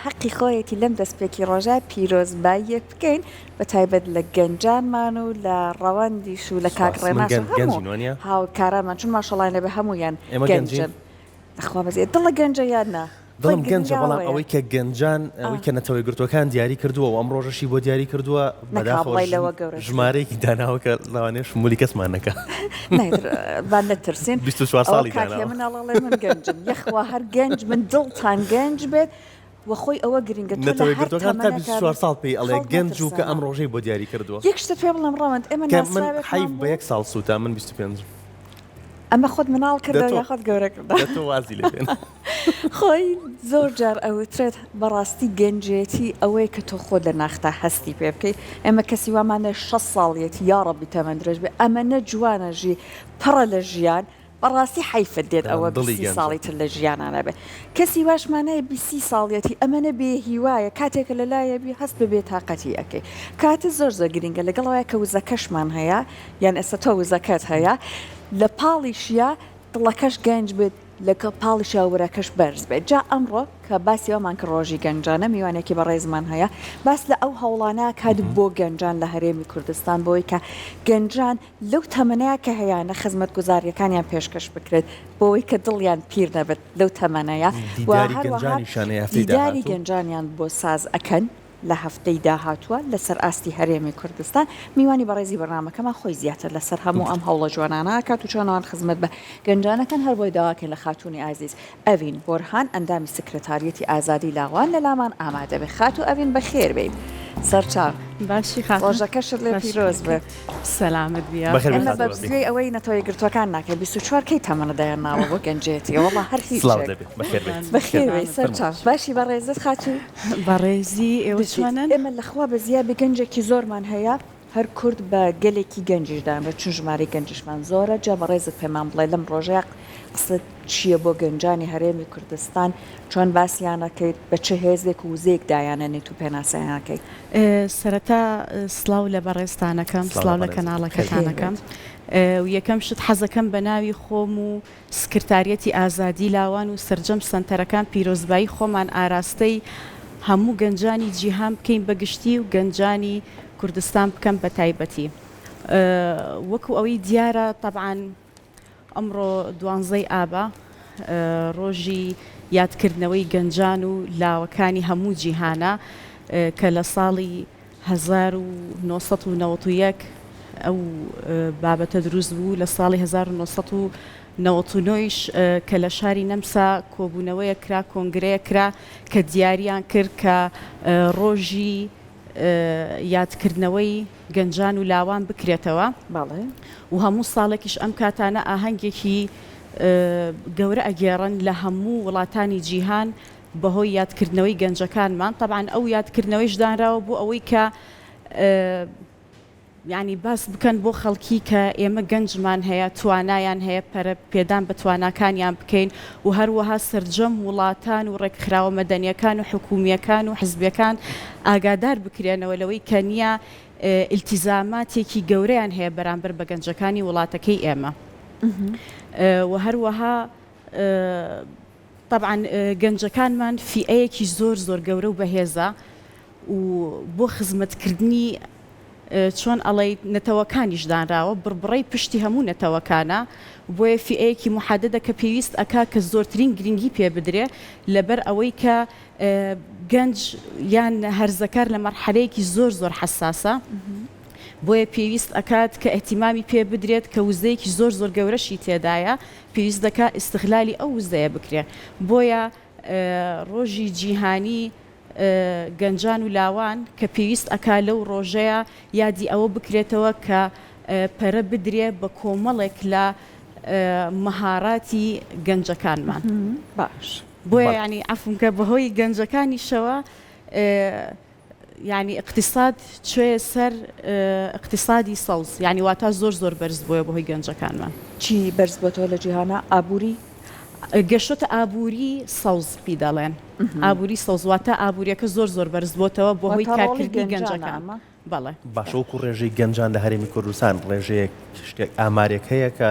هەقی خۆیەتی لەم دەستپێکی ڕۆژە پیرۆزباییەک بکەین بە تایبەت لە گەنجانمان و لە ڕەوەندیش و لە کاک سوپاس. من ڕێناس و گەن هەموو گەنجین وانیە؟ هاوکارانمان چون ماشەڵای لێبێ هەموویان ئێمە گەنجین؟ گەنجن. خوا بەزیە دڵە گەنجە یان نا؟ خۆی دڵم گەنجە بەڵام گرنگاوەیە. ئەوەی کە گەنجان ئەوەی کە نەتەوە یەکگرتووەکان دیاری کردووە و ئەم ڕۆژەشی بۆ دیاری کردووە نەکا بەداخەوە بڵێی ژم لەوە گەورەترین. ژمارەیەکی داناوە کە لەوانەیە شمولی کەسمان نەکا. نا ئیتر با نەترسین. 24 ئەوە ساڵی کاک داناوە. هێمن ئەڵێ من گەنجم. یەخوا هەر گەنج بن دڵتان گەنج بێت و خۆی ئەوە گرنگە تۆ لە نەتەوە هەر یەکگرتووەکان تا تەمەنەکا 24 بی ساڵ پێی ئەڵێ خەڵک گەنج و کە مەترسێنە. ئەم ڕۆژەی بۆ دیاری کردووە. یەک شتت پێ بڵێم ڕەوەند ئێمە کە من ناسراوێکمان حەیف بە بوو. یەک ساڵ سووتا من 25 م. ئەمە خۆت مناڵ دە کردەوە تۆ یا خۆت گەورە کردەوە؟ دە تۆ وازی لێ بێنە. خۆی زۆر جار ئەوترێت بەڕاستی گەنجێتی ئەوەیە کە تۆ خۆت لە ناختا هەستی پێ بکەی ئێمە کەسی وامان هەیە 60 ساڵیەتی یاڕەبی تەمەن درێژ بێ ئەمەنە جوانە ژی پڕە لە ژیان بەڕاستی حەیفت دێت دەڵێم ئەوە دڵی 20 گەنجە. ساڵی تر لە ژیانا نەبێ کەسی واشمان هەیە 20 ساڵیەتی ئەمەنە بێ هیوایە کاتێکە لە لایە بی هەست بە بێتاقەتی ئەکەی کاتە زۆر زۆر گرینگە لەگەڵ ئەوەیە کە وزەکەشمان هەیە یان ئێستا تۆ وزەکەت هەیە لە پاڵیشیا دڵەکەش گەنج بێت لەگەڵ پاڵیشیا ورەکەش بەرز بێت جا ئەمڕۆ کە باسی ئەومان کرد ڕۆژی گەنجانە میوانێکی بەڕێزمان هەیە باس لە ئەو هەوڵانە کات بۆ گەنجان لە هەرێمی کوردستان بۆی کە گەنجان لەو تەمەنەیە کە هەیانە خزمەتگوزاریەکانیان پێشکەش بکرێت بۆی کە دڵیان پیر نەبێت لەو تەمەنەیە و دیداری هەروەها گەنجانیشان هەیە هەفتەی دیداری داهاتوو. گەنجانیان بۆ ساز ئەکەن. لە هەفتەی داهاتووە لەسەر ئاستی هەرێمی کوردستان میوانی بەڕێزی بەرنامەکەمان خۆی زیاتر لەسەر هەموو ئەم هەوڵە جوانانە ئەکات و چۆن ئەوان خزمەت بە گەنجانەکەن هەر بۆیە داواکەین لە خاتوونی ئازیز ئەڤین بۆرهان ئەندامی سکرتاریەتی ئازادی لاوان لە لامان ئامادە بێ خاتوو ئەڤین بەخێر بێیت سەرچاو باشی خاتوون ڕۆژەکەشت لێ باشی پیرۆز بێ. سەلامەت بی بەخێر بێی ئێمە خاتوو بە ئەڤین. بزوێی ئەوەی نەتەوە یەکگرتووەکان ناکەین 24 کەی تەمەنە دایان ناوە بۆ گەنجێتی وەڵا هەر سڵاو هیچێک. دەبێ بەخێر بێیت. بەخێر بێی فەرموو. سەرچاو باشی بەڕێزت خاتوو؟ بەڕێزی ئێوە بژیت چۆنن؟ ئێمە لە خوا بەزیا بێ گەنجێکی زۆرمان هەیە هەر کورد بە گەلێکی گەنجیش دانرێت چون ژمارەی گەنجیشمان زۆرە جا بەڕێزت پێمان بڵێ لەم ڕۆژەیا قسەت چییە بۆ گەنجانی هەرێمی کوردستان چۆن باسیان ئەکەیت بە چ هێزێک و وزەیەک دایانەنێیت و پێناسەیان ئەکەیت؟ سەرەتا سڵاو لە بەڕێزتان ئەکەم سڵاو لە سڵاو لە بەڕێزت کەناڵەکەتان خێر ئەکەم بێت. و یەکەم شت حەزەکەم بە ناوی خۆم و سکرتاریەتی ئازادی لاوان و سەرجەم سەنتەرەکان پیرۆزبایی خۆمان ئاراستەی هەموو گەنجانی جیهان بکەین بە گشتی و گەنجانی کوردستان بکەم بە تایبەتی وەکو ئەوەی دیارە تەبعەن ئەمڕۆ دوانزەی ئابە ڕۆژی یادکردنەوەی گەنجان و لاوەکانی هەموو جیهانە کە لە ساڵی 1991 ئەو بابەتە دروست بوو، لە ساڵی 1999 یش کە لە شاری نەمسا کۆبوونەوەیەک کرا، کۆنگرەیەک کرا کە دیاریان کرد کە ڕۆژی یادکردنەوەی گەنجان و لاوان بکرێتەوە و هەموو ساڵێکیش ئەم کاتانە ئاهەنگێکی گەورە ئەگێڕن لە هەموو وڵاتانی جیهان بەهۆی یادکردنەوەی گەنجەکانمان، تەبعەن ئەو یادکردنەوەیش دانراوە بۆ ئەوەی کە یانی باس بکەن بۆ خەڵکی کە ئێمە گەنجمان هەیە، توانایان هەیە، پەرە پێدان بە تواناکانیان بکەین و هەروەها سەرجەم وڵاتان و ڕێکخراوە مەدەنیەکان و حکوومییەکان و حزبیەکان ئاگادار بکرێنەوە لەوەی کە نیە ئیلتیزاماتێکی گەورەیان هەیە بەرامبەر بە گەنجەکانی وڵاتەکەی ئێمە و هەروەها تەبعەن گەنجەکانمان فیئەیەکی زۆر زۆر گەورە و بەهێزە و بۆ خزمەتکردنی چۆن ئەڵێیت نەتەوەکانیش دانراوە، بڕبڕەی پشتی هەموو نەتەوەکانە، بۆیە فیئەیەکی موحەدەدە کە پێویست ئەکا کە زۆرترین گرنگی پێ بدرێ لەبەر ئەوەی کە گەنج یان هەرزەکار لە مەرحەلەیەکی زۆر زۆر حەساسە بۆیە پێویست ئەکات کە ئیهتیمامی پێ بدرێت کە وزەیەکی زۆر زۆر گەورەشی تێدایە پێویست دەکا ئیستغلالی ئەو وزەیە بکرێ بۆیە ڕۆژی جیهانی گەنجان و لاوان کە پێویست ئەکا لەو ڕۆژەیا یادی ئەوە بکرێتەوە کە پەرە بدرێ بە کۆمەڵێک لە مەهاراتی گەنجەکانمان باش بۆیە یانی عەفوم کە بەهۆی گەنجەکانیشەوە یانی ئیقتیساد چۆیە سەر ئیقتیسادی سەوز یانی واتا زۆر زۆر بەرز بۆیە بەهۆی گەنجەکانمان. چی بەرز بۆتەوە لە جیهانا؟ ئابووری؟ گەشتۆتە ئابووری سەوز پی دەڵێن ئابووری سەوز واتا ئابووریەکە زۆر زۆر بەرز بۆتەوە بەهۆی واتا ڕۆڵی کارکردنی گەنجانە گەنجەکان ئەمە؟ بەڵێ. باشە وەکو ڕێژەی گەنجان لە هەرێمی کوردستان ڕێژەیەک شتێک ئامارێک هەیە کە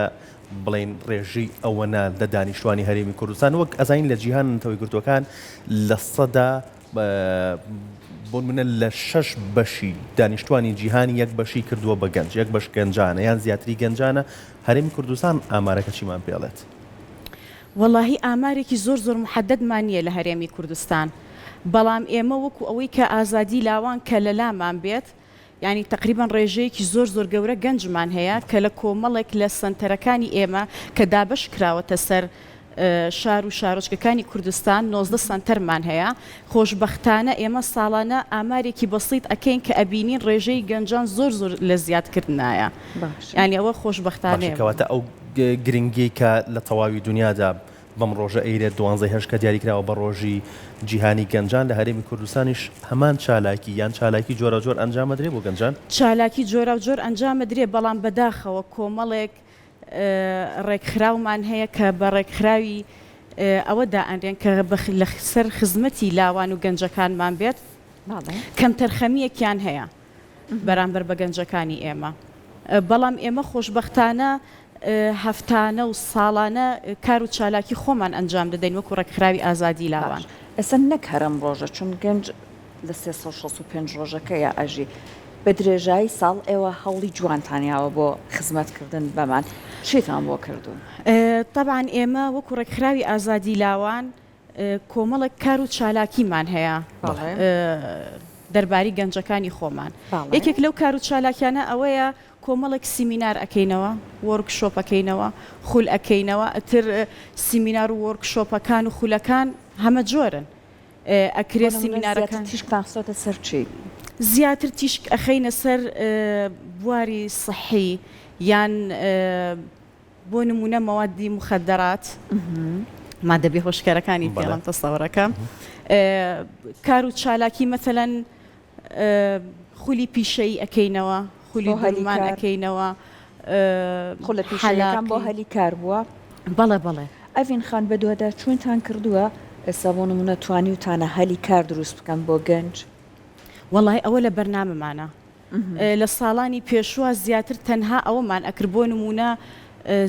بڵێین ڕێژەی ئەوەنە لە دانیشتوانی هەرێمی کوردستان وەک ئەزانین لە جیهان نەتەوە یەکگرتووەکان 70%. بۆ نمونە لە شەش بەشی دانیشتوانی جیهان یەک بەشی کردووە بە گەنج، یەک بەش گەنجانە یان زیاتری گەنجانە، هەرێمی کوردستان ئامارەکە چیمان پێڵێت؟ وەڵاهی ئامارێکی زۆر زۆر موحەدەدمان نییە لە هەرێمی کوردستان، بەڵام ئێمە وەکو ئەوەی کە ئازادی لاوان کە لەلامان بێت، یانی تەقریبەن ڕێژەیەکی زۆر زۆر گەورە گەنجمان هەیە کە لە کۆمەڵێک لە سەنتەرەکانی ئێمە کە دابەش کراوەتە سەر شار و شارۆچکەکانی کوردستان 19 سەنتەرمان هەیە خۆشبەختانە ئێمە ساڵانە ئامارێکی بەسیت ئەکەین کە ئەبینین ڕێژەی گەنجان زۆر زۆر لە زیادکردنایە یانی ئەوە خۆشبەختانەیە. باشە کەواتە ئەو گرنگیەی کە لە تەواوی دونیادا بەم ڕۆژە ئەیرێت دوانزەی هەشت کە دیاریکراوە بە ڕۆژی جیهانی گەنجان لە هەرێمی کوردستانیش هەمان چالاکی یان چالاکی جۆراوجۆر ئەنجام ئەدرێ بۆ گەنجان؟ چالاکی جۆراوجۆر ئەنجام ئەدرێ بەڵام بەداخەوە کۆمەڵێک ڕێکخراومان هەیە کە بە ڕێکخراوی ئەوە دائەنرێن کە لە سەر خزمەتی لاوان و گەنجەکانمان بێت کەمتەرخەمییەکیان هەیە بەرامبەر بە گەنجەکانی ئێمە بەڵام ئێمە خۆشبەختانە هەفتانە و ساڵانە کار و چالاکی خۆمان ئەنجام دەدەین وەکو ڕێکخراوی ئازادی لاوان. باش ئێستا نەک هەر ئەم ڕۆژە چون گەنج لە 365 ڕۆژەکەیا ئەژی بە درێژایی ساڵ ئێوە هەوڵی جوانتان یاوە بۆ خزمەت کردن بەمان چیتان بۆ کردوون؟ تەبعەن ئێمە وەکو ڕێکخراوی ئازادی لاوان کۆمەڵێک کار و چالاکیمان هەیە دەرباری گەنجەکانی خۆمان. یەکێک لەو کار و چالاکیانە ئەوەیە کۆمەڵێک سیمینار ئەکەینەوە، وۆرک شۆپ ئەکەینەوە، خول ئەکەینەوە، ئیتر سیمینار و وۆرک شۆپەکان و خولەکان هەمە جۆرن. ئەکرێ بۆ نمونە زیاتر سیمینارەکان. تیشکتان خستۆتە سەر چی؟ زیاتر تیشک ئەخەینە سەر بواری سحی یان بۆ نموونە مەوادی موخەدەرات، مادە بێهۆشکەرەکانی پێڵم تەسەورەکە، کار و چالاکی مەسەلەن خولی پیشەیی ئەکەینەوە، خولی دەرمان ئەکەینەوە، خولە پیشەیەکان بۆ هەلی کار بووە؟ بەڵێ بەڵێ. ئەڤین خان بەدواداچوونتان کردووە ئێستا بۆ نموونە توانیوتانە هەلی کار دروست بکەن بۆ گەنج؟ وەڵای ئەوە لە بەرنامەمانە لە ساڵانی پێشووە زیاتر تەنها ئەوەمان ئەکرد بۆ نموونە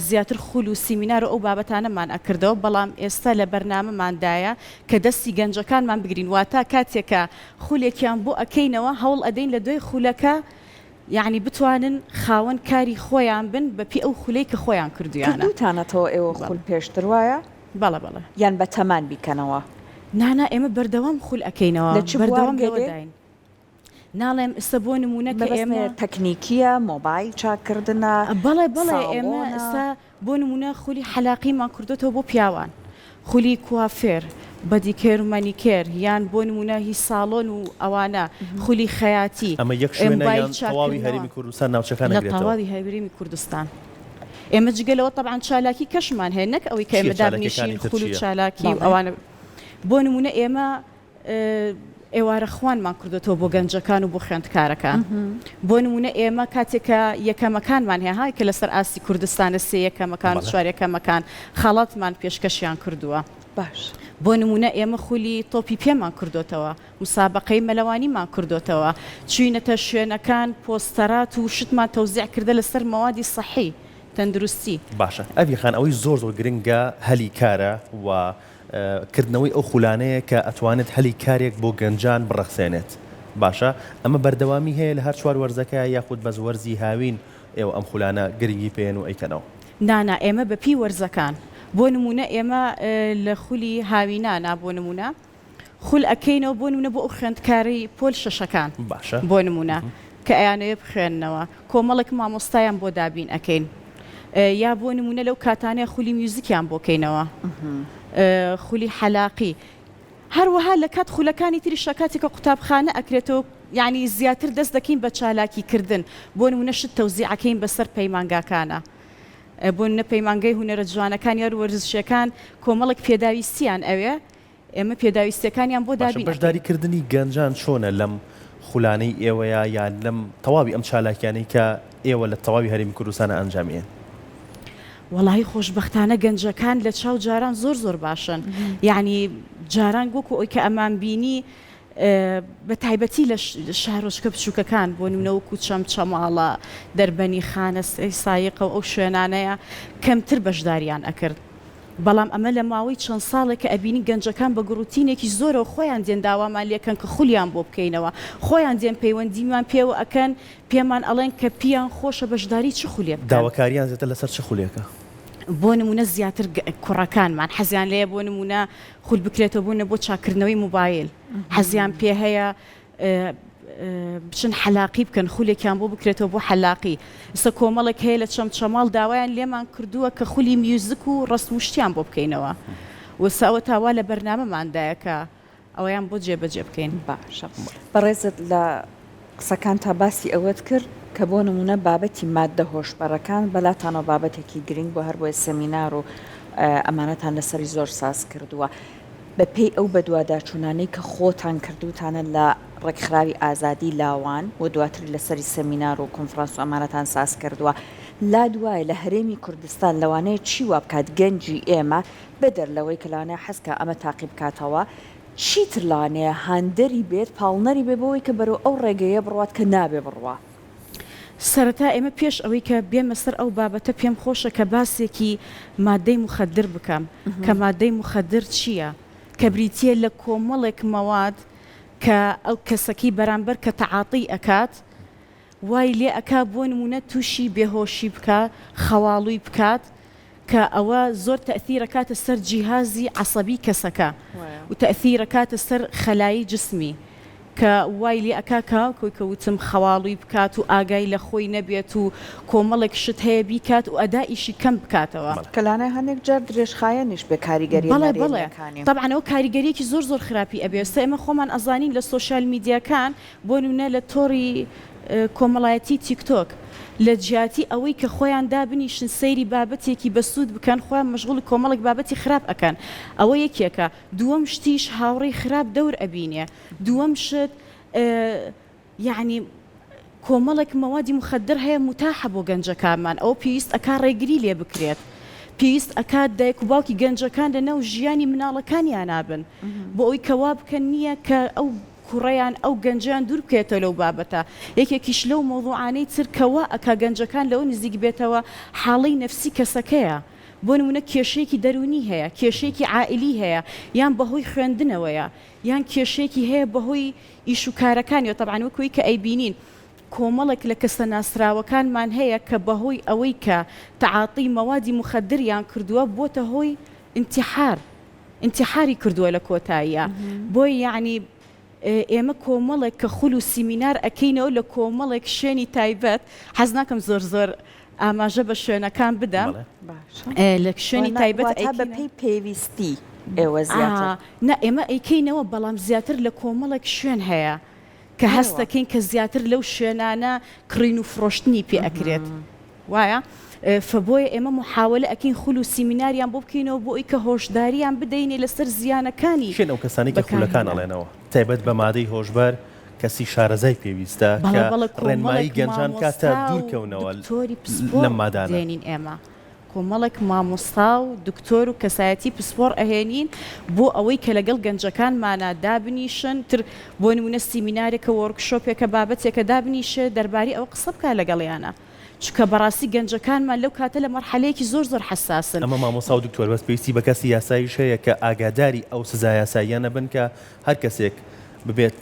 زیاتر خول و سیمینار و ئەو بابەتانەمان ئەکردەوە بەڵام ئێستا لە بەرنامەماندایە کە دەستی گەنجەکانمان بگرین واتا کاتێک کە خولێکیان بۆ ئەکەینەوە هەوڵ ئەدەین لە دوای خولەکە یەعنی بتوانن خاوەن کاری خۆیان بن بە پێی ئەو خولەی کە خۆیان کردویانە. کردووتانەتەوە ئێوە خول پێشتر وایە؟ بەڵێ بەڵێ. یان بە تەمان بیکەنەوە؟ نا نا ئێمە بەردەوام خول ئەکەینەوە لە چ بوار بەردەوام گەلێ؟ لەوەداین. ناڵێم ئستا بۆ نموونە کە مەبەستم ئێمە. تەکنیکییە، مۆبایل چاککردنە، بەڵێ بەڵێ ئێمە ساڵۆنە. ئستا بۆ نموونە خولی حەلاقیمان کردۆتەوە بۆ پیاوان، خولی کوافێر، بەدیکێر و مەنیکێر یان بۆ نموونە هی ساڵۆن و ئەوانە، خولی خەیاتی، ئەمە یەک شوێنە مۆبایل یان تەواوی چاککردنەوە. هەرێمی کوردستان ناوچەکان لە ئەگرێتەوە؟ تەواوی هەرێمی کوردستان. ئێمە جگە لەوە تەبعەن چالاکی کەشمان هەیە نەک ئەوەی کە چییە ئێمە دابنیشین چالاکیەکانی تر خول و چییە؟ چالاکی و بەڵێ. ئەوانە بۆ نموونە ئێمە ئێوارە خوانمان کردۆتەوە بۆ گەنجەکان و بۆ خوێندکارەکان. بۆ نموونە ئێمە کاتێک کە یەکەمەکانمان هەیە ها کە لەسەر ئاستی کوردستانە سێ یەکەمەکان و چوار یەکەمەکان خەڵاتمان پێشکەشیان کردووە. باش. بۆ نموونە ئێمە خولی تۆپی پێمان کردۆتەوە، موسابەقەی مەلەوانیمان کردۆتەوە، چووینەتە شوێنەکان پۆستەرات و شتمان تەوزیع کردە لەسەر مەوادی سەحی، تەندروستی. باشە ئەڤین خان ئەوەی زۆر زۆر گرنگە هەلی کارە و کردنەوەی ئەو خولانەیە کە ئەتوانێت هەلی کارێک بۆ گەنجان بڕەخسێنێت باشە ئەمە بەردەوامی هەیە لە هەر چوار وەرزەکە یاخود بەس وەرزی هاوین ئێوە ئەم خولانە گرنگی پێیەن و ئەیکەنەوە؟ نا نا ئێمە بە پێی وەرزەکان بۆ نمونە ئێمە لە خولی هاوینانا بۆ نمونە خول ئەکەینەوە بۆ نمونە بۆ ئەو خوێندکارەی پۆل شەشەکان باشە بۆ نمونە کە ئەیانەوێ بخوێننەوە کۆمەڵێک مامۆستایان بۆ دابین ئەکەین یا بۆ نمونە لەو کاتانەیە خولی میوزیکیان بۆ کەینەوە خولی حەلاقی هەروەها لە کات خولەکانی تریشا کاتێک کە قوتابخانە ئەکرێتەوە یانی زیاتر دەست دەکەین بە چالاکی کردن بۆ نمونە شت تەوزیع ئەکەین بەسەر پەیمانگاکانا بۆ نمونە پەیمانگای هونەرە جوانەکان یار وەرزشیەکان کۆمەڵێک پێداویستیان ئەوێ ئێمە پێداویستیەکانیان بۆ باشە دابین ئەکەین. بەشداری کردنی گەنجان چۆنە لەم خولانەی ئێوەیا یان لەم تەواوی ئەم چالاکیانەی کە ئێوە لە تەواوی هەرێمی کوردستانا ئەنجامی ئەیەن؟ وەڵایی خۆشبەختانە گەنجەکان لە چاو جاران زۆر زۆر باشن یانی جاران وەکو ئەوی کە ئەمان بینی بە تایبەتی لە شارۆچکە بچووکەکان بۆ نمونە وەکو چەمچەماڵە دەربەنی خانە سایقە و ئەو شوێنانەیە کەمتر بەشداریان ئەکرد. بەڵام ئەمە لە ماوەی چەند ساڵێکە ئەبینین گەنجەکان بە گوڕوتینێکی زۆرەوە خۆیان دێن داوامان لێکەن کە خولیان بۆ بکەینەوە، خۆیان دێن پەیوەندیمان پێوە ئەکەن پێمان ئەڵێن کە پیان خۆشە بەشداری چ خولێ بکەن. داواکاریان زیاتر لەسەر چ خولێکە؟ بۆ نموونە زیاتر کوڕەکانمان حەزیان لێیە بۆ نموونە خول بکرێتەوە بۆ نە بۆ چاککردنەوەی مۆبایل حەزیان پێ هەیە بچن حەلاقی بکەن خولێکیان بۆ بکرێتەوە بۆ حەلاقی ئستا کۆمەڵێک هەیە لە چەمچەماڵ داوایان لێمان کردووە کە خولی میوزک و ڕەسم و شتیان بۆ بکەینەوە وسا ئەوە تا وا لە بەرنامەماندایە کە ئەوەیان بۆ جێبەجێ بکەین. باشە بەڕێزت لە قسەکانتا باسی ئەوەت کرد کە بۆ نموونە بابەتی ماددە هۆشبەرەکان بەلاتانەوە بابەتێکی گرنگ بووە هەربۆیە سەمینار و ئەمانەتان لەسەری زۆر ساز کردووە. بە پێی ئەو بەدواداچوونانەی کە خۆتان کردووتانە لە ڕێکخراوی ئازادی لاوان و دواتر لەسەری سەمینار و کۆنفرانس و ئەمانەتان ساز کردووە، لات وایە لە هەرێمی کوردستان لەوانەیە چی وا بکات گەنجی ئێمە بەدەر لەوەی کە لەوانەیە حەز کا ئەمە تاقی بکاتەوە، چیتر لەوانەیە هاندەری بێت، پاڵنەری بێت بۆ ئەوەی کە بەرەو ئەو ڕێگەیە بڕوات کە نابێ بڕوا؟ سەرەتا ئێمە پێش ئەوەی کە بێمە سەر ئەو بابەتە پێم خۆشە کە باسێکی مادەی موخەدر بکەم کە مادەی موخەدر چییە؟ کە بریتییە لە کۆمەڵێک مەواد کە ئەو کەسەکەی بەرامبەر کە تەعاتیی ئەکات وای لێ ئەکا بۆ نموونە تووشی بێهۆشی بکا، خەواڵووی بکات کە ئەوە زۆر تەئسیر ئەکاتە سەر جیهازی عەسەبی کەسەکە و تەئسیر ئەکاتە سەر خەلایی جسمی کە وای لێ ئەکا کە وەک کە وتم خەواڵووی بکات و ئاگای لە خۆی نەبێت و کۆمەڵێک شت هەیە بیکات و ئەدائیشی کەم بکاتەوە. کە لانای هەنێک جار درێژخایەنیش بێ کاریگەریە بەڵێ بەڵێ نەرێنیەکانی. تەبعەن ئەوە کاریگەریەکی زۆر زۆر خراپی ئەبێ ئێستا ئێمە خۆمان ئەزانین لە سۆشیال میدیاکان بۆ نمونە لە تۆڕی کۆمەڵایەتی تیکتۆک لە جیاتی ئەوەی کە خۆیان دابنیشن سەیری بابەتێکی بەسوود بکەن خۆیان مەشغوڵی کۆمەڵێک بابەتی خراپ ئەکەن ئەوە یەکێکە دووەم شتیش هاوڕێی خراپ دەور ئەبینێ دووەم شت یەعنی کۆمەڵێک مەوادی موخەدر هەیە موتاحە بۆ گەنجەکانمان ئەوە پێویست ئەکا ڕێگری لێ بکرێت پێویست ئەکات دایک و باوکی گەنجەکان لە ناو ژیانی مناڵەکانیانا بن بۆ ئەوی کە وا بکەن نییە کە ئەو کوڕەیان ئەو گەنجەیان دوور بکەوێتەوە لەو بابەتە. یەکێکیش لەو مەوزوعانەی تر کە وا ئەکا گەنجەکان لەوە نزیک بێتەوە حاڵەی نەفسی کەسەکەیە. بۆ نموونە کێشەیەکی دەروونی هەیە، کێشەیەکی عائیلی هەیە، یان بەهۆی خوێندنەوەیە، یان کێشەیەکی هەیە بەهۆی ئیش و کارەکانیەوە، تەبعەن وەک ئەوەی کە ئەیبینین کۆمەڵێک لە کەسە ناسراوەکانمان هەیە کە بەهۆی ئەوەی کە تەعاتیی مەوادی موخەدریان کردووە بۆتە هۆی ئینتیحار. ئینتیحاری کردووە لە کۆتاییا بۆیە یەعنی ئێمە کۆمەڵێک کە خول و سیمینار ئەکەینەوە لە کۆمەڵێک شوێنی تایبەت حەز ناکەم زۆر زۆر ئاماژە بە شوێنەکان بدەم لە شوێنی تایبەت واتە بە پێی پێویستی ئێوە زیاتر نا ئێمە ئەیکەینەوە بەڵام زیاتر لە کۆمەڵێک شوێن هەیە کە هەست دەکەین کە زیاتر لەو شوێنانە کڕین و فڕۆشتنی پێ ئەکرێت وایە فە بۆیە ئێمە محاوەلە ئەکەین خول و سیمیناریان بۆ بکەینەوە بۆ ئەوی کە هۆشداریان بدەینێ لەسەر زیانەکانی کێن ئەو کەسانەی کە خولەکان بەکارهێنان. ئەڵێنەوە؟ تایبەت بە مادەی هۆشبەر کەسی شارەزای پێویستە بەڵێ کە بەڵێ ڕێنمایی کۆمەڵێک گەنجان بکات تا مامۆستا دوور و کەونەوە دکتۆری پسپۆڕ لەم مادانە. دێنین ئێمە کۆمەڵێک مامۆستا و دکتۆر و کەسایەتی پسپۆڕ ئەهێنین بۆ ئەوەی کە لەگەڵ گەنجەکانمانا دابنیشن تر بۆ نموونە سیمینارێکە وۆرکشۆپێکە بابەتێکە دابنیشێ دەرباری ئەوە قسە بکا لەگەڵیانا. چونکە بەڕاستی گەنجەکانمان لەو کاتە لە مەرحەلەیەکی زۆر زۆر حەساسن. ئەمە مامۆستا و دکتۆر بەس پێویستی بە کەسی یاساییش هەیە کە ئاگاداری ئەو سزا یاساییانە بن کە هەر کەسێک ببێت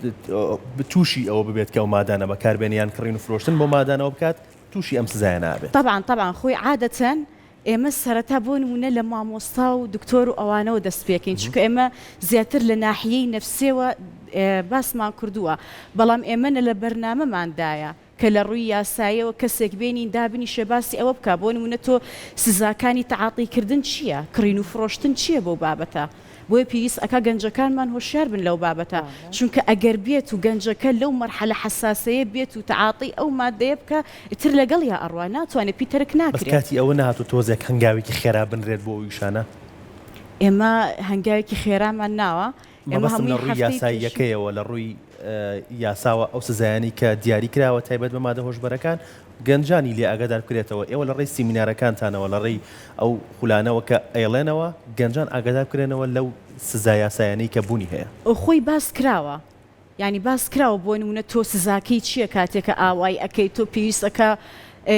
تووشی ئەوە ببێت کە ئەو مادانە بەکاربێنێ یان کڕین و فرۆشتن بەو مادانەوە بکات تووشی ئەم سزایانە ئەبێت. تەبعەن تەبعەن خۆی عادەتەن ئێمە سەرەتا بۆ نموونە لە مامۆستا و دکتۆر و ئەوانەوە دەست پێکەین چونکە ئێمە زیاتر لە ناحیەی نەفسیەوە باسمان کردووە بەڵام ئێمە نە لە بەرنامەماندایە کە لە ڕووی یاساییەوە کەسێک بێنین دابنیشێ باسی ئەوە بکا بۆ نموونە تۆ سزاکانی تەعاتیکردن چییە؟ کڕین و فرۆشتن چییە بەو بابەتە؟ بۆیە پێویست ئەکا گەنجەکانمان هۆشیار بن لەو بابەتە چونکە ئەگەر بێت و گەنجەکە لەو مەرحەلە حەساسەیە بێت و تەعاتیی ئەو مادەیە بکا ئیتر لەگەڵیا ئەڕوا ناتوانێ پی تەرک بەس ناکرێ. کاتی ئەوە نەهاتوو تۆزێک هەنگاوێکی خێرا بنرێت بۆ ئەو ئیشانە؟ ئێمە هەنگاوێکی خێرامان ناوە ئێمە مەبەستم لە هەمووی ڕووی هەفتەی پێشوو. یاساییەکەیەوە، لە ڕووی یاساوە ئەو سزایانەی کە دیاری کراوە تایبەت بە مادە هۆشبەرەکان، گەنجانی لێ ئاگادار بکرێتەوە، ئێوە لە ڕێی سیمینارەکانتانەوە، لە ڕێی ئەو خولانەوە کە ئەیڵێنەوە، گەنجان ئاگادار بکرێنەوە لەو سزا یاسایانەی کە بوونی هەیە. خۆی باس کراوە، یانی باس کراوە بۆ نموونە تۆ سزاکەی چییە کاتێ کە ئاوای ئەکەی تۆ پێویست ئەکا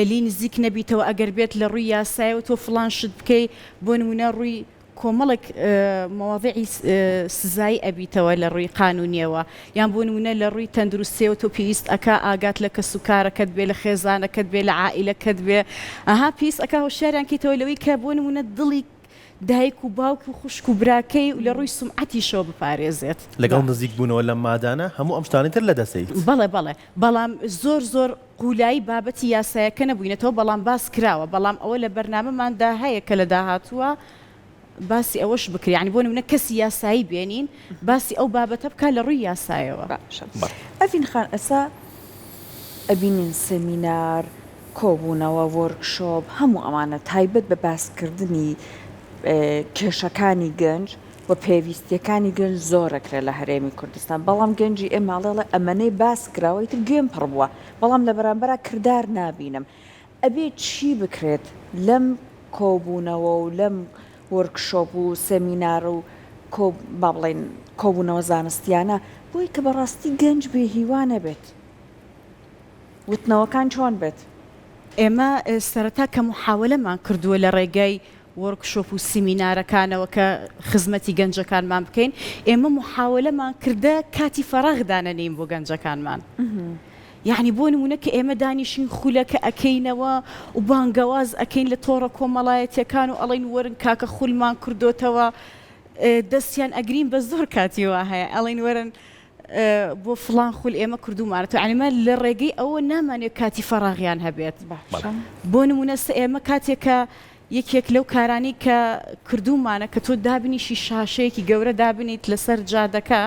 لێی نزیک نەبیتەوە ئەگەر بێت لە ڕووی یاسایەوە تۆ فڵان شت بکەی بۆ نموونە ڕووی. کۆمەڵێک مەواضیعی سزایی ئەبیتەوە لە ڕووی قانونیەوە یان بۆ نمونە لە ڕووی تەندروستیەوە تۆ پێویست ئەکا ئاگات لە کەس و کارەکەت بێ لە خێزانەکەت بێ لە عائیلەکەت بێ ئەها پێویست ئەکا هۆشیاریان کەیتەوە لەوەی کە بۆ نمونە دڵی دایک و باوک و خوشک و براکەی و لە ڕووی سومعەتیشەوە بپارێزێت. لەگەڵ نزیک بوونەوە لەم مادانە هەموو ئەم شتانەی تر لەدەست دەیت. بەڵێ بەڵێ بەڵام زۆر زۆر قولایی بابەتی یاسایەکە نەبووینەتەوە بەڵام باس کراوە بەڵام ئەوە لە بەرنامەماندا هەیە کە لە داهاتووە باسی ئەوەش بکرێ یانی بۆ نمونە کەسی یاسایی بێنین باسی ئەو بابەتە بکا لە ڕووی یاسایەوە. باشە ئەڤین خان ئێستا ئەبینین سێمینار، کۆبوونەوە، وۆرکشۆپ هەموو ئەمانە تایبەت بە باسکردنی کێشەکانی گەنج و پێویستیەکانی گەنج زۆر ئەکرێت لە هەرێمی کوردستان بەڵام گەنجی ئێمە ئەڵێ ئەڵێ ئەمەنەی باس کراوە ئیتر گوێم پڕ بووە بەڵام لە بەرامبەرا کردار نابینم ئەبێ چی بکرێت لەم کۆبوونەوە و لەم وۆرکشۆپ و سێمینار و کۆ با بڵێین کۆبوونەوە زانستیانە بۆی کە بەڕاستی گەنج بێ هیوا نەبێت وتنەوەکان چۆن بێت؟ ئێمە سەرەتا کە محاوەلەمان کردووە لە ڕێگای وۆرکشۆپ و سیمینارەکانەوە کە خزمەتی گەنجەکانمان بکەین، ئێمە محاوەلەمان کردە کاتی فەراغ دانەنێین بۆ گەنجەکانمان. یەعنی بۆ نموونە کە ئێمە دانیشین خولەکە ئەکەینەوە و بانگەواز ئەکەین لە تۆڕە کۆمەڵایەتیەکان و ئەڵێین وەرن کاکە خولمان کردۆتەوە دەستیان ئەگرین بە زۆر کاتی وا هەیە ئەڵێین وەرن بۆ فڵان خول ئێمە کردوومانەتەوە یانی ئێمە لە ڕێگەی ئەوە نامانەوێت کاتی فەراغیان هەبێت بۆ نموونە سە ئێمە کاتێک کە یەکێک لەو کارانەی کە کردوومانە کە تۆ دابنیشی شاشەیەکی گەورە دابنیت لەسەر جادەکە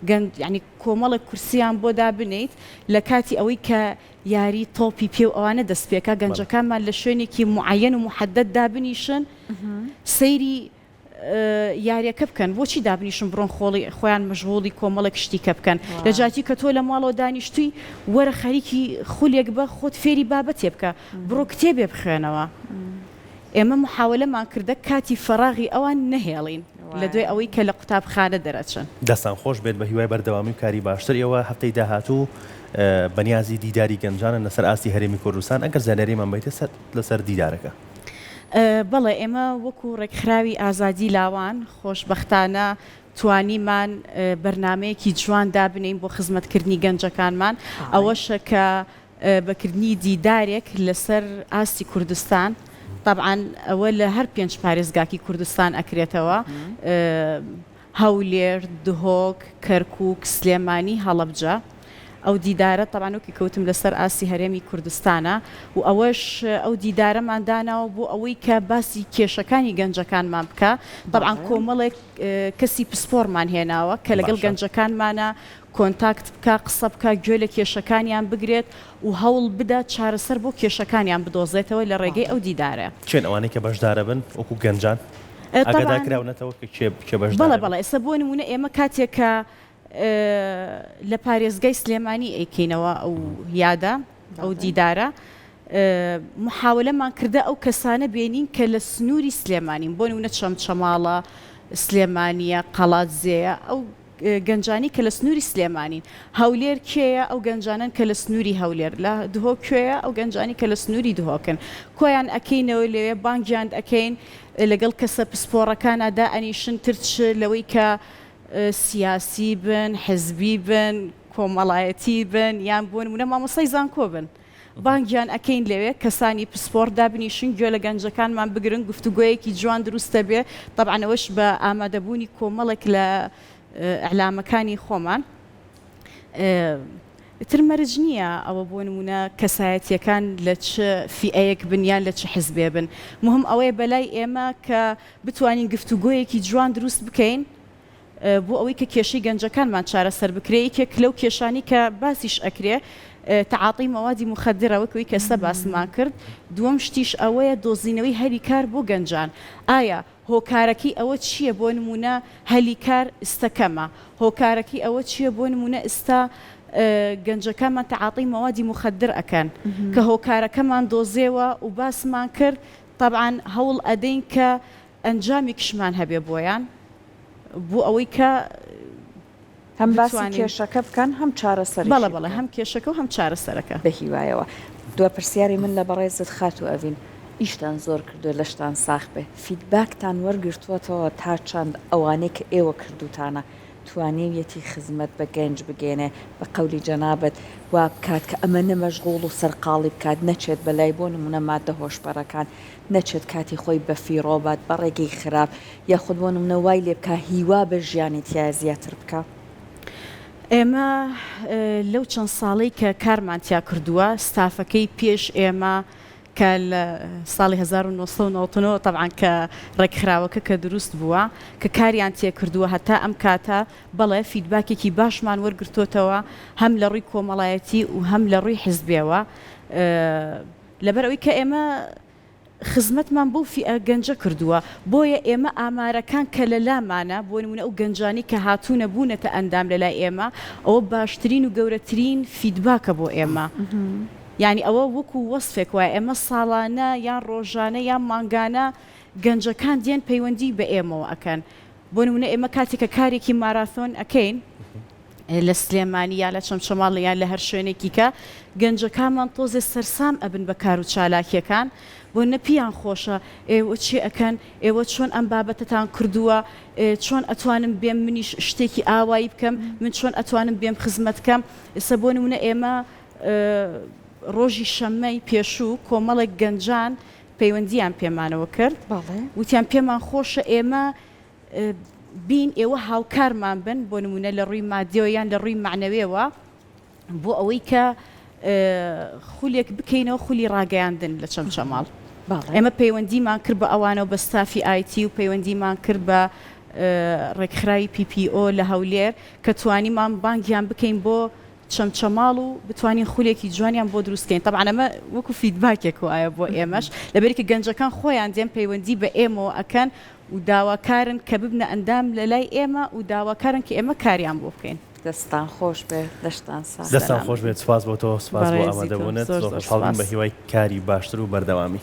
گەنج یانی کۆمەڵێک کورسیان بۆ دابنیت لە کاتی ئەوەی کە یاری تۆپی پێ و ئەوانە دەست پێکا گەنجەکانمان لە شوێنێکی معەیەن و موحەدەد دابنیشن سەیری یاریەکە بکەن بۆچی دابنیشن بڕۆن خۆڵی خۆیان مەشغوڵی کۆمەڵێک شتی کە بکەن لە جاتی کە تۆ لە ماڵەوە دانیشتووی وەرە خەریکی خولێک بە خۆت فێری بابەتێ بکە بڕۆ کتێبێ بخوێنەوە ئێمە محاوەلەمان کردە کاتی فەراغی ئەوان نەهێڵین لە دوای ئەوەی کە لە قوتابخانە دەرەچن. دەستان خۆش بێت بە هیوای بەردەوامی و کاری باشتر ئێوە هەفتەی داهاتوو بەنیازی دیداری گەنجانن لەسەر ئاستی هەرێمی کوردستان ئەگەر زانیاریمان بەیتە لەسەر دیدارەکە. بەڵێ ئێمە وەکو ڕێکخراوی ئازادی لاوان خۆشبەختانە توانیمان بەرنامەیەکی جوان دابنێین بۆ خزمەتکردنی گەنجەکانمان ئەوەشە کە بەکردنی دیدارێک لەسەر ئاستی کوردستان تەبعەن ئەوە لە هەر پێنج پارێزگاکی کوردستان ئەکرێتەوە هەولێر، دهۆک، کەرکوک، سلێمانی، هەڵەبجە. ئەو دیدارە تەبعەن وەکی کە وتم لەسەر ئاستی هەرێمی کوردستانە و ئەوەش ئەو دیدارەمان داناوە بۆ ئەوەی کە باسی کێشەکانی گەنجەکانمان بکا. تەبعەن کۆمەڵێک کەسی پسپۆڕمان هێناوە کە لەگەڵ گەنجەکانمانا کۆنتاکت بکا، قسە بکا، گوێ لە کێشەکانیان بگرێت و هەوڵ بدا چارەسەر بۆ کێشەکانیان بدۆزێتەوە لە ڕێگەی ئەو دیدارە. کێن ئەوانەی کە بەشدارەبن وەکو گەنجان؟ ئاگادار کراونەتەوە کە کێ کێ بەشدارە بەڵێ بەڵێ ئێستا بۆ نموونە ئێمە کاتێک کە لە پارێزگای سلێمانی ئەیکەینەوە ئەو یادە ئەو دیدارە محاولەمان کردە ئەو کەسانە بێنین کە لە سنووری سلێمانین بۆ نموونە چەمچەماڵە سلێمانیە قەڵادزێیە ئەو گەنجانی کە لە سنووری سلێمانین. هەولێر کێیە؟ ئەو گەنجانەن کە لە سنووری هەولێر. لە دهۆک کوێیە؟ ئەو گەنجانی کە لە سنووری دهۆکن. کۆیان ئەکەینەوە لەوێ، بانگیان ئەکەین، لەگەڵ کەسە پسپۆڕەکانا دائەنیشن تر چ لەوەی کە سیاسی بن، حزبی بن، کۆمەڵایەتی بن یان بۆ نموونە مامۆستای زانکۆ بن. بانگیان ئەکەین لەوێ کەسانی پسپۆڕ دابنیشن گوێ لە گەنجەکانمان بگرن گفتوگۆیەکی جوان دروست دەبێ تەبعەن ئەوەش بە ئامادەبوونی کۆمەڵێک لە ئیعلامەکانی خۆمان ئیتر مەرج نییە ئەوە بۆ نمونە کەسایەتیەکان لە چ فیئەیەک بن یان لە چ حزبێ بن مهم ئەوەیە بەلای ئێمە کە بتوانین گفتوگۆیەکی جوان دروست بکەین بۆ ئەوەی کە کێشەی گەنجەکانمان چارەسەر بکرێ، یەکێک لەو کێشانەی کە باسیش ئەکرێ تەعاتەی مەوادی موخەدرە وەک ئەوەی کە ئێستا باسمان کرد، دووەم شتیش ئەوەیە دۆزینەوەی هەلی کار بۆ گەنجان، ئایا هۆکارەکەی ئەوە چییە بۆ نموونە هەلی کار ئیستا کەمە، هۆکارەکەی ئەوە چییە بۆ نموونە ئیستا گەنجەکانمان تەعاتەی مەوادی موخەدر ئەکەن، کە هۆکارەکەمان دۆزێوە و باسمان کرد تەبعەن هەوڵ ئەدەین کە ئەنجامێکیشمان هەبێ بۆیان بۆ ئەوەی کە هەم باسی کێشەکە بکەن هەم چارەسەریشی بەڵێ بەڵێ هەم کێشەکە و هەم چارەسەرەکە. بە هیوایەوە. دوا پرسیاری من لە بەڕێزت خاتوو ئەڤین. ئیشتان زۆر کردووە لەشتان ساخ بێ feedback تان وەرگرتووەتەوە تا چەند ئەوانەی کە ئێوە کردووتانە توانیویەتی خزمەت بە گەنج بگەیەنێ بە قەولی جەنابت وا بکات کە ئەمە نە مەشغوڵ و سەرقاڵی بکات نەچێت بە لای بۆ نموونە ماددە هۆشبەرەکان نەچێت کاتی خۆی بە فیڕۆ بات بە ڕێگەی خراپ یاخود بۆ نموونە وای لێ بکا هیوا بە ژیانی تیایا زیاتر بکا. ئێمە لەو چەند ساڵەی کە کارمان تیا کردووە ستافەکەی پێش ئێمە کە لە ساڵی 1999 تەبعەن کە ڕێکخراوەکە کە دروست بووە کە کاریان تێ کردووە هەتا ئەم کاتە بەڵێ feedback ێکی باشمان وەرگرتۆتەوە هەم لە ڕووی کۆمەڵایەتی و هەم لە ڕووی حزبیەوە لەبەر ئەوەی کە ئێمە خزمەتمان بەو فیئە گەنجە کردووە، بۆیە ئێمە ئامارەکان کە لە لامانە، بۆ نموونە ئەو گەنجانەی کە هاتوونە بوونەتە ئەندام لە لای ئێمە، ئەوە باشترین و گەورەترین feedback ە بۆ ئێمە. یانی ئەوە وەکوو وەسفێک وایە، ئێمە ساڵانە یان ڕۆژانە یان مانگانە گەنجەکان دێن پەیوەندی بە ئێمەوە ئەکەن. بۆ نموونە ئێمە کاتێک کە کارێکی ماراسۆن ئەکەین، لە سلێمانی یا لە چەمچەماڵ یان لە هەر شوێنێکی کە گەنجەکانمان تۆزێ سەرسام ئەبن بە کار و چالاکیەکان بۆ نە پیان خۆشە ئێوە چی ئەکەن ئێوە چۆن ئەم بابەتەتان کردووە چۆن ئەتوانم بێم منیش شتێکی ئاوایی بکەم من چۆن ئەتوانم بێم خزمەت کەم ئێستا بۆ نمونە ئێمە ڕۆژی شەممەی پێشوو کۆمەڵێک گەنجان پەیوەندیان پێمانەوە کرد وتیان پێمان خۆشە ئێمە بین ئێوە هاوکارمان بن بۆ نموونە لە ڕووی مادیەوە یان لە ڕووی مەعنەویەوە بۆ ئەوەی کە خولێک بکەینەوە خولی ڕاگەیاندن لە چەمچەماڵ ئێمە پەیوەندیمان کرد بە ئەوانەوە بە ستافی ئایتی و پەیوەندیمان کرد بە ڕێکخراوی PPO لە هەولێر کە توانیمان بانگیان بکەین بۆ چەمچەماڵ و بتوانین خولێکی جوانیان بۆ دروست کەین تەبعەن ئەمە وەکو feedback ێک وایە بۆ ئێمەش لەبەرکە گەنجەکان خۆیان دێن پەیوەندی بە ئێمەوە ئەکەن و داواکارن کە ببنە ئەندام لە لای ئێمە و داواکارن کە ئێمە کاریان بۆ بکەین. دەستتان خۆش بێ لەشتان ساغ. دەستان خۆش بێت سوپاس بۆ تۆ سوپاس بۆ بەڕێزی تۆ ئامادەبوونت زۆر زۆر زۆر خۆشحاڵ بووین سوپاس. بە هیوای کاری باشتر و بەردەوامی.